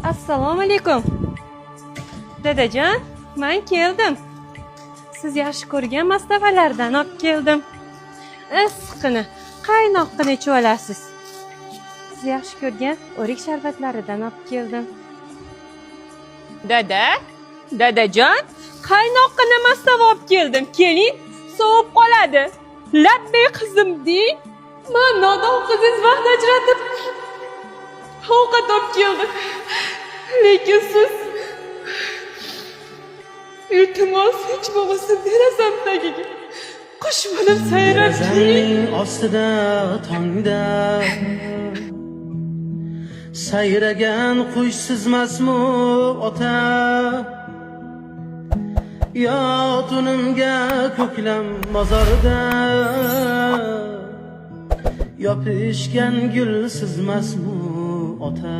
Assalomu alaykum. Dadajon, men keldim. Siz yaxshi ko'rgan mastavalardan olib keldim. Issiqqina, qaynoqqina ichib olasiz. Siz yaxshi ko'rgan o'rik sharbatlaridan olib keldim. Dada, dadajon, qaynoqqina mastava olib keldim. Keling, sovib qoladi. Labbay qizim deng. Man nodon qizingiz vaqt ajratib ovqat olib keldim. Lekin siz, iltimos, hech bo'lmasa derazam tagiga qush bo'lib sayrab keling. Derazaning ostida tongda sayragan qush sizmasmi, ota? Yo tunimga ko'klam mozorida yopishgan gul sizmasmi, ota?